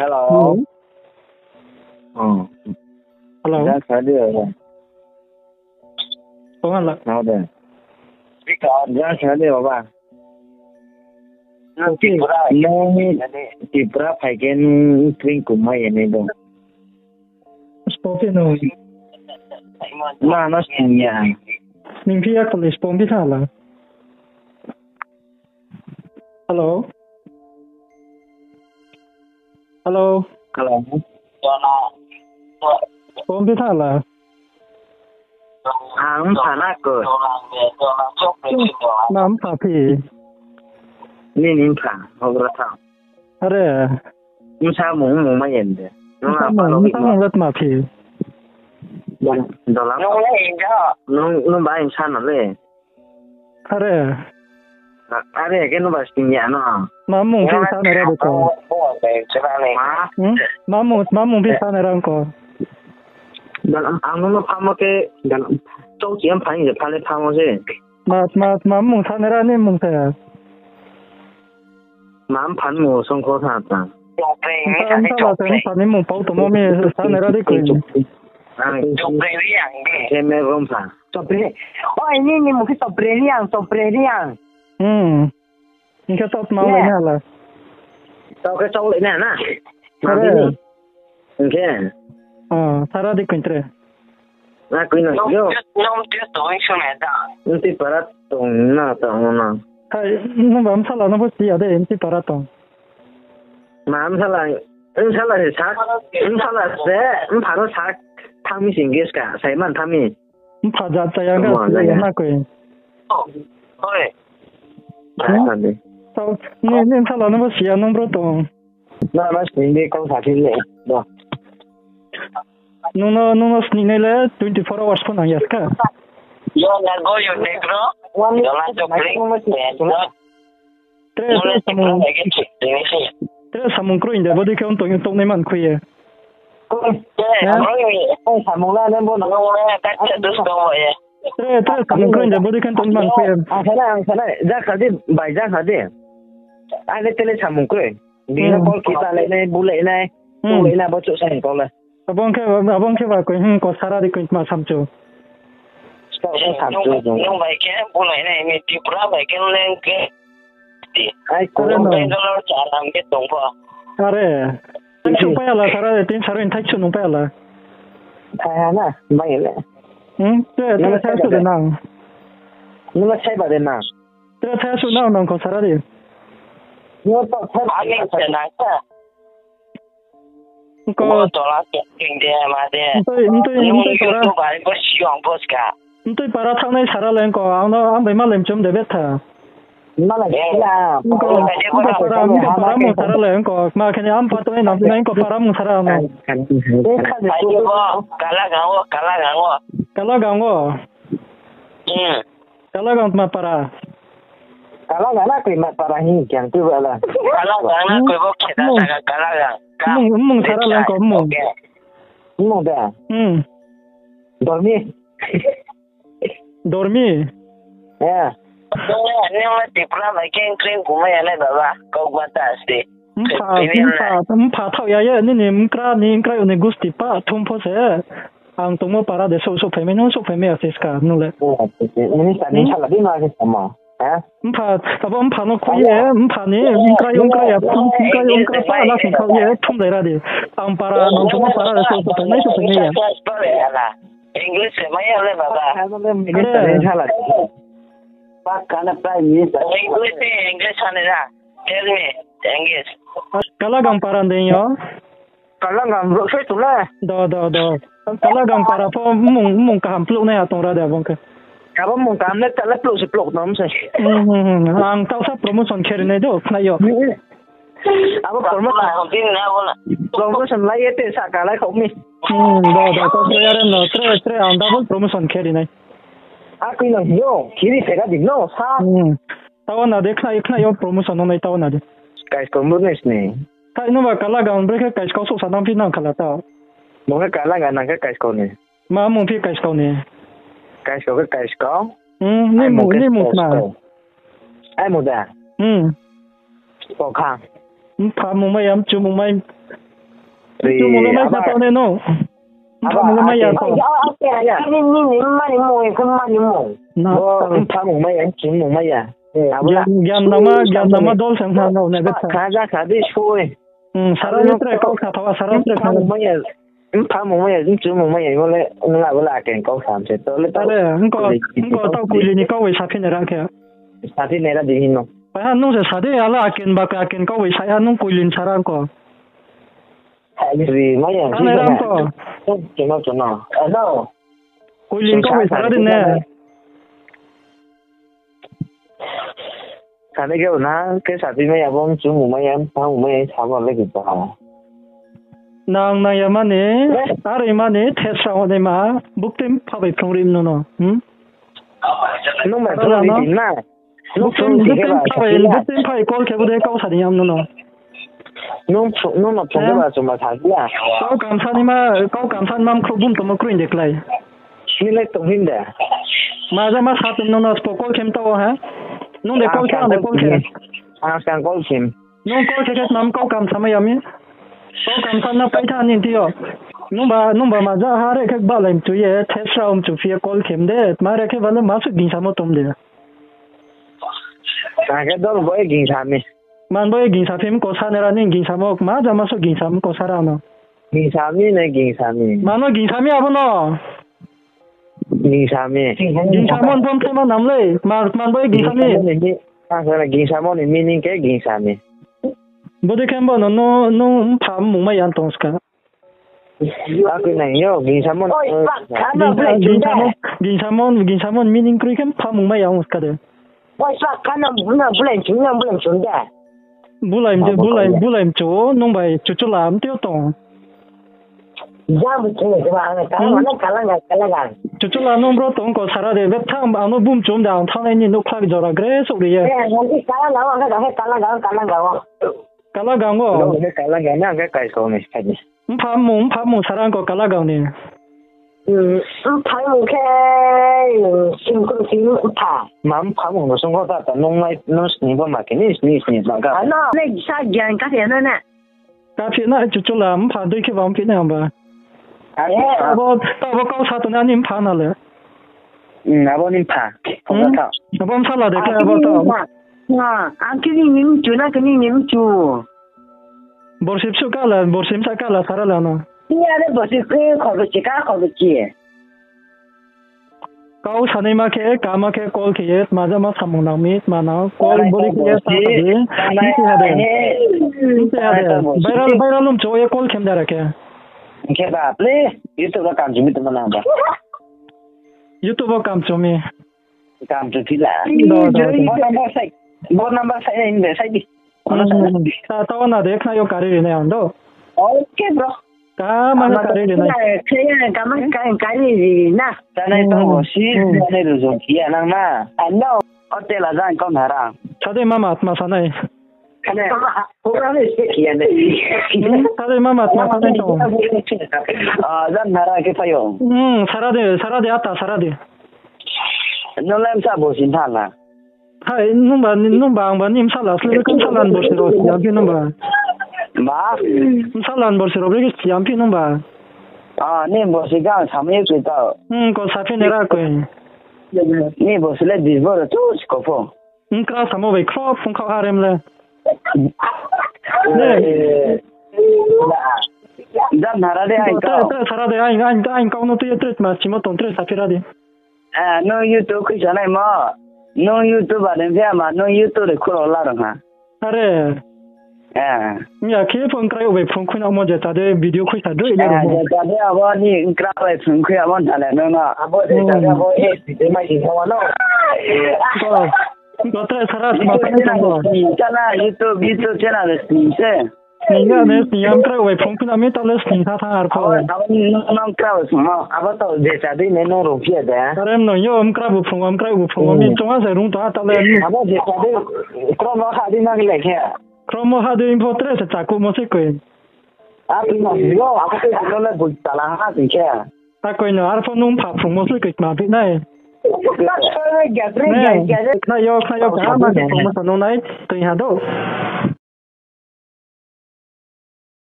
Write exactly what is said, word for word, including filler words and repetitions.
Hello. Hello. Oh. Hello. Jang sa di, baba. Tong hala. Nang de. Jang sa di, baba. Nang Tripura phai khe nung train kumai ya nai do. Spoke no. Ma no sing ya. Ning phi ya kole spon bi thala. Hello. Hello. Hello. Spon bi thala. Ang pha na ko. Na mpha phi. Ni ni mpha, hogra tha. Are. Nsa mung mung ma yen de. Nsa mung, nsa mung le tma phi. Dola. Nung le inja. Nung, nung ba insa no le. Are. Are, khe nung ba sing ya no. Ma mung phi sa na ra de ko. Ma? Hmm? Ma mung, ma mung phi sa na ra ko. Dola, ang nung no phamo khe, dola, chau chi am phai je, phale phamo se. Ma, ma, ma mung sa na ra ni mung sa. Ma mpha ni mung song kho sa ta. Mpha, mpha la se mpha ni mung pau tongmo mi sa na ra di koi. Khe me rom sa. Chopre. Oi, ni ni mung khe Chopre Reang, Chopre Reang. Hmm. Hing khe tau tma lai na la. Tau khe chau lai na na. Are. Hing khe. Ah, sa ra di koi tre. Na koi na yo. Nung tui para tong na tong na. Hai, nung ba msala no bo si ya de, mti para tong. Ma msala, msala se sa, msala se, mpha no sa, thang mi sing ges ka, sai man thang mi. Mpha jat chaya ga, na koi. Oi. Tau, ni, ni msala no bo si ya nung bro tong. Na, na, sini kau sakhi le. Nung no, nung no sini nai le twenty four hours pho nang ya ska. Yo, na go, yo, negro. Yo, na chokling. Tre, tre samung. Tre samung kroi de, bodi khe tong, tong nai man khui ye. Samung la, nang bo na. Tre, tre samung kroi de, bodi khe tong man khui ye. Ang sana, ang sana, ja khadi, bai ja khadi. Ang le tele samung kroi. Bini no call khe ta lai nai, bulai nai, bulai nai, bo chouh sa hing kau le. Abo ong khe, abo ong khe ba koi hing ko sara di koi tma samchu. Nung bai khe bulai nai, mi Tripura bai khe leng khe. Ai, ko Bangalore cha lam khe tong pho. Are. Thai su pai ala sara de, tin sara in thai su nung pai ala. Thai ha na, bai le. Hmm, te, te thai su de nang. Nung ma sai ba de nang. Tre thai su nang nang ko sara di. Yo to thai. Ani se nang sa. Ko to la ke king de ma de. Ntoi, ntoi, ntoi para. Ko si ang bos ka. Ntoi para thangnai sara leng ko ang no ang bai ma lem chum de betha. Ma la ya. Ko para, ko para mung sara leng ko ma khani am pa to nang nang ko para mung sara no. Kala gango, kala gango. Kala gango. Hmm. Kalagang tma para? Kalagang na koi ma para hing kyang tu bala. Kalagang na koi bo kheda jaga Kalagang. Mung, mung sara lang ko mung. Mung da. Hmm. Dormi. Dormi. Ya. Ni ma Tripura bai keng kring kumai ya nai baba. Kau gua ta sti. Mpha, mpha, mpha thao ya ye, nini mkra, ni mkra ni gusti pa, thum pho se. Ang tongmo para de souh, souhphai mai, nung souhphai mai ya se ska, nung le. Minister ni sala di ma se samo. Ha? Mpha, abo mpha no khui ye, mpha ni, mkra yo mkra ya, mkra yo mkra pa, na sing khao ye, thum lai ra di. Ang para, nung tongmo para de souh, souhphai mai, souhphai mai ya. English se mai ya le baba. Minister ni sala. Pakka na Prime Minister. English ni English sa ni na. Tell me, English. Kalagang para dei yo. Kalagang bro se tu le. Do, do, do. Kalagang para pho mung, mung kaham pluh nai ha tong ra de abo ong khe. Abo mung kaham le ta le pluh se pluh tong se. Hmm, hmm, hmm. Ang tau sa promotion khe ri nai do, khnai yo. Abo promotion. Promotion lai ye te sa ka lai khou mi. Hmm, do, do, to tre are no, tre, tre, ang double promotion khe ri nai. A koi nang yo, kiri se ga di no, sa. Hmm. Tao na de, khnai, khnai yo promotion no nai tao na de. Kaiskau mo nai sini. Thai no ba Kalagang bre khe kaiskau souh sa nang phi nang khala tao. Mo khe Kalagang nang khe kaiskau ni. Ma mung phi kaiskau ni. Kaiskau khe kaiskau. Hmm, ni mung, ni mung kma. Ai mo da. Hmm. Kokha. Mpha mung mai am chu mung mai. Chumung le mai kha tau ne no. Mphamung le mai ya tau. Ni, ni, ni, mani mung, mani mung. Na, bo tau. Mphamung mai ya, chumung mai ya. Abo la. Gian, gian nangma, gian nangma dol se ong ha no, ne betha. Kha ja kha di soi. Hmm, sara ni tre kau kha tau, sara ni tre kha. Mphamung mai ya, mphamung mai ya, chumung mai ya, bo le, nung abo le aken kau sam se, to le tau. Are, ongko, ongko tau koili ni kau bai saphi nai ra khe. Saphi nai ra di hino. Pai ha, nung se sa di, ala aken ba aken kau bai sa ya, nung koili ni sara ongko. Ri mai ya, thanai ra ongko. Chino, chino. Ano. Koili ni kau bai sara di ne. Sani khe na, khe sapi mai ya, bo mchu mu mai ya, mphang mu mai ya, samo le khe ta. Nang nang ya mani, are mani, thesra onai ma, bukti mpha bai phrung ri mno no, hmm? Nung ma phrung ri na? Bukti mpha bai, bukti mpha bai call khe bo de kau sani yam no no. Nung phrung, nung no phrung khe ba chuma sa ya. Kau kamsa ni ma, kau kamsa ni ma mkhrouh bum tongmo kroi de klái. Sini lai tong hin de. Ma ja ma sa tong no no spo call khe mta o ha. Nung de call khe, ang de call khe. Ang skang call khe. Nung call khe khe tma kau kamsa mai ya mi. Kau kamsa na pai tha ni ti yo. Nung ba, nung ba ma ja ha re khe ba lai mchu ye, thesra o mchu phi ye call khe mde. Ma re khe ba le ma su gingsa mo tom de. Ang khe dol bo e gingsa mi. Man bo e gingsa phi mko sa ne ra ni gingsa mo, ma ja ma su gingsa mko sa ra no. Gingsa mi ne gingsa mi. Ma no gingsa mi abo no. Gingsa mi. Gingsa mo npom the ma nam le. Ma, man bo e gingsa mi. Gingsa mo ni mi. Ang sa na gingsa mo ni meaning khe gingsa mi. Bo de khe bo no, no, no, mpha mung mai ya tong ska. Akoi nai yo, gingsa mo ni. Oi, pak, khana bulai chunda. Gingsa mo, gingsa mo, gingsa mo ni meaning kroi khe mpha mung mai ya ong ska de. Oi, pak, khana, na bulai chunda, bulai chunda. Bulai mde, bulai, bulai mchu, nung bai chuchula mtio tong. Jang bo chini jeba ang kalang, ano kalang, kalang. Chuchula nung bro tong ko sara de, bethang ba ano bum chum da ang thanai ni nukhlak jora gre sok ri ye. Eh, nanti kalang, ano kalang, kalang, kalang. Kalagang o? Ano kalang, ano ang khe kai kau ni, kai ni. Mpha mung, mpha mung sara ang ko Kalagang ni. Hmm, mpha mung khe, hmm, simkung sim mpha. Ma mpha mung no sung ko ta, ta nung nai, nung sni bo ma khe ni, sni, sni, ma ka. Ano, ne sa gian ka ya na na. Ka phi na chuchula mpha dui khe ba mphi na ba. Are. Abo, ta bo kau sa to na ni mpha na le. Hmm, abo ni mpha. Hmm? Abo msala de khe abo to. Ang kini ni mchu na kini ni mchu. Borsi bsu kala, borsi bsa kala sara lano. Iya re borsi khe khorbo chi ka khorbo chi. Kau sanai ma khe, kama khe call khe ye, maja ma samung nang mi, ma nang call bori khe ye, sa di. Nti ha de. Nti ha de. Viral, viral lum cho ye call khem dara khe. Khe ba, ple, YouTube ro kam chumi tongma nang ba. YouTube ro kam chumi. Kam chu phi la. Bo number sai, bo number sai nai de, sai di. Ta, ta wana de, khna yo kari ri nai ang do. Okay, bro. Kama kari ri nai. Kama kari ri na. Tanai tong bo si, tanai ru jong kia nang na. Ano, hotel a jang kau nara. Sa de mama, ma sa nai. Kane, program ni se kia ne. Tare mama tma tma tong. Ah, jan nara khe phaio. Hmm, sara de, sara de, ata sara de. Nung le msa bo sin tha na. Hai, nung ba, nung ba, ang ba, ni msa la, sle, msa la, borsi ro, siam phi nung ba. Ba? Msa la, borsi ro, bri siam phi nung ba. Ah, ni borsi gang, sami khe ta. Hmm, ko sa phi ne ra ko. Ni borsi le dis bor, tu, ko pho. Nkra samo bai khro phung khau harem le. Ne. Jam nara de ai kau. Tre sara de ai, ai, ai kau no tuye tre ma simo tong tre sa phira de. Eh, no YouTube khe sanai mo. No YouTube ba de phia ma, no YouTube de khuro la rong ha. Are. Eh. Miya khe phung krai bai phung khui na mo je ta de video khui sa doi le. Eh, je ta de abo ni nkra bai phung khui abo na le no na. Abo je ta de abo eh, de mai si no no. Ko, ko tre sara sma YouTube channel sni se. Sni ya ne, sni ya mkrai bai phung phina mi ta le sni tha tha ar pho. Abo, abo ni nung, nung mkrai bai phung no. Abo to je sa dei ne nung rung phia de. Are no yo mkrai bu phung, mkrai bu phung mi chunga se rung ta ta le. Abo je sa dei, krom no ha dei na le khe. Krom no ha dei pho tre se chaku mo se koi. A, tui no si yo, abo te no le bui tala ha sing khe. Ta koi no, ar pho nung pha phrungmo se koi ma phi nai. Khna yo, khna yo, kaham ma khe phrungmo sa nung nai, tui ha do.